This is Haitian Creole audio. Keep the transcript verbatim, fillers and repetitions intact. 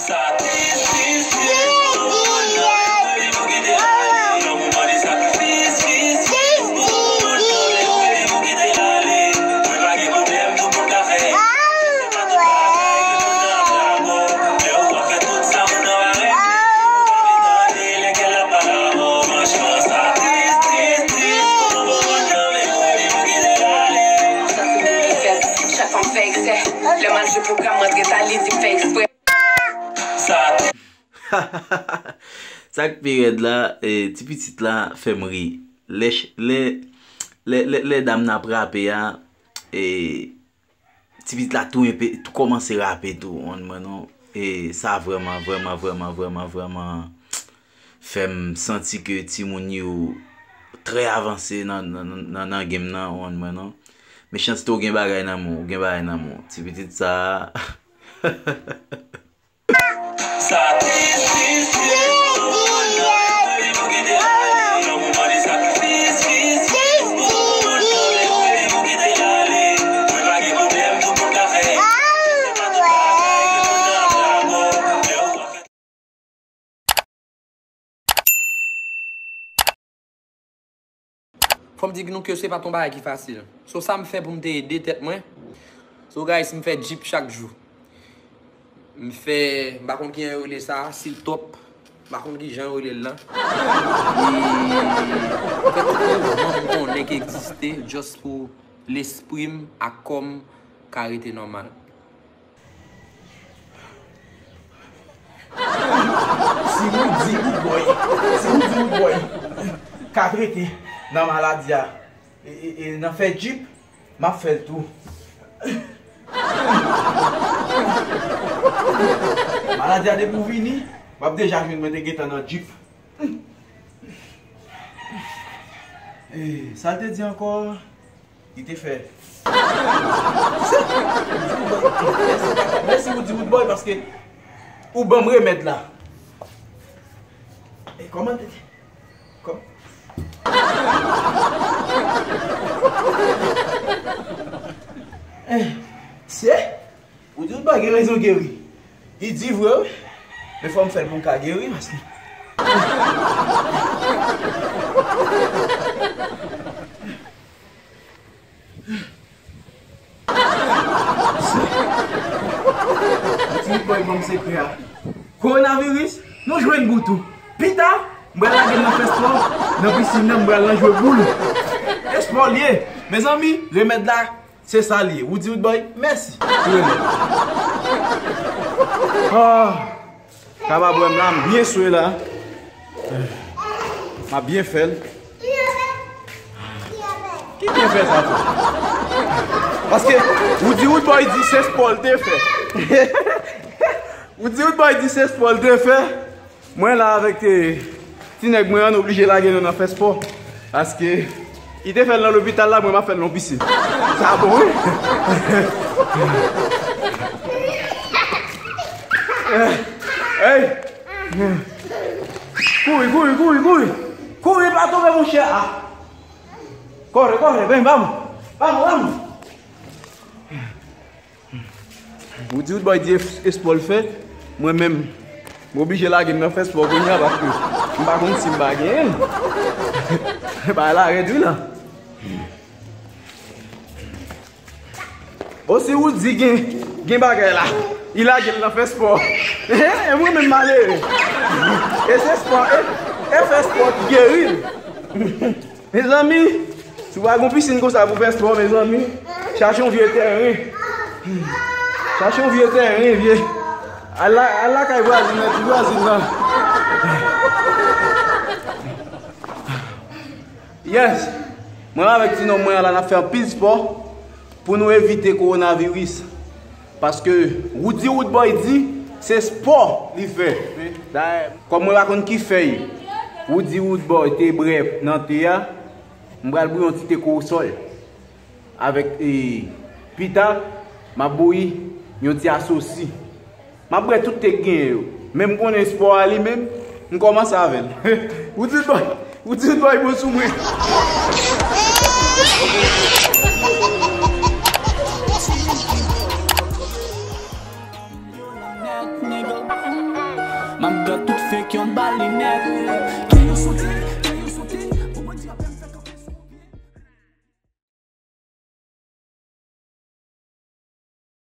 Sa se moun ki fè l. Chak fwa m fè eksè, lè m al jwe pwogram, m antre ta li di m fè eksprè. Sa k pi rèd la, e, ti pitit la fè m ri. Lè, lè, lè, lè, lè dam nan ap rape a, e, ti pitit la tou enpe, tou kòmanse rape tou, w konprann mwen non. E sa vrèman, vrèman, vrèman, vrèman, vrèman fè m santi ke timoun yo trè avanse nan, nan, nan, nan, nan game nan, w konprann mwen non. Mechanste, w gen bagay nan men w, w gen bagay nan men w. Ti pitit sa a. Fò m di nou ke se pa t yon bagay ki fasil. So, sa m fè pou m te ede tèt mwen? So, guys, m fè Jeep chak jou. M fè, m pa konn kijan yo rele sa, siltòp. M pa konn kijan yo rele l lan. E m fè tout mouvman m konnen ki egziste, just pou lespri m ak kò m ka rete nòmal. Si Roody Roodboy, si Roody Roodboy ka trete nan maladi a, e, e, e nan fè Jeep, m ap fè l tou. Maladi a depi w vini, w ap deja jwenn mwen te gentan nan Jeep. E, sa l te di ankò? Li te fè. Mèsi, mèsi Roody Roodboy, paske ou ban m remèd la. E kòman te di? Kòm... Eh, se Ou di w pa gen rezon geri. Li di vre, wi. Men fò m fè l pou m ka geri, paske... Ou di w pa ban m sekrè a. Kowonaviris, nou jwenn bout ou. Pita, m pral lage l nan fè spò, nan pisin nan, m pral nan jwe boul. E spò l ye. Mezanmi, remèd la, se sa l ye. Roody Roodboy, mèsi pou remèd. Ah, kaba bwè m la, m byen swe la. M ap byen fè l. Ki byen fè sa fè? Paske Roody Roodboy di se spò l te fè. Roody Roodboy di se spò l te fè. Mwen la avèk, eh, ti nèg mwen an, nou oblije lage nou nan fè spò. Paske li te fè l nan lopital la, mwen m ap fè l nan pisin. Sa bon, wi. Hey! Kouri, kouri, kouri, kouri! Kouri, pa tonbe, monchè! Ah! Corre, corre, ven, vamos! Vamos, vamos! Ou di ou t bay di es-, espò l fè, mwen menm, m oblije lage m nan fè espò kounye a paske m pa konn si m pa genyen l. Bagay la rèd wi la. Bon, si ou di gen, gen bagay la, li lage l nan fè espò. E mwen menm malere. E se espò, e, e fè espò ki geri l. Mezanmi, si w pa gon pisin konsa pou fè espò, mezanmi, chache yon vye tèren. Chache yon vye tèren, vye. Al la, al lakay vwazin nan, ti vwazin nan. Yes. Mwen avèk ti nonm mwen an la, n ap fè anpil espò pou nou evite kowonaviris. Paske Roody Roodboy di se espò li fè. Dayè, kòm mwen pa konn ki fèy Roody Roodboy te bwè nan te a, m pral bouyi yon ti te kowosòl avèk, e, pita, m ap bouyi yon ti asosi. M ap bwè tout te k genyen yo. Men m konnen espò a li menm, m kòmanse avè l. Ou di bòy, ou di bòy bon sou mwen. M ap gad tout fake yon balinèt. Ki yon soutyen.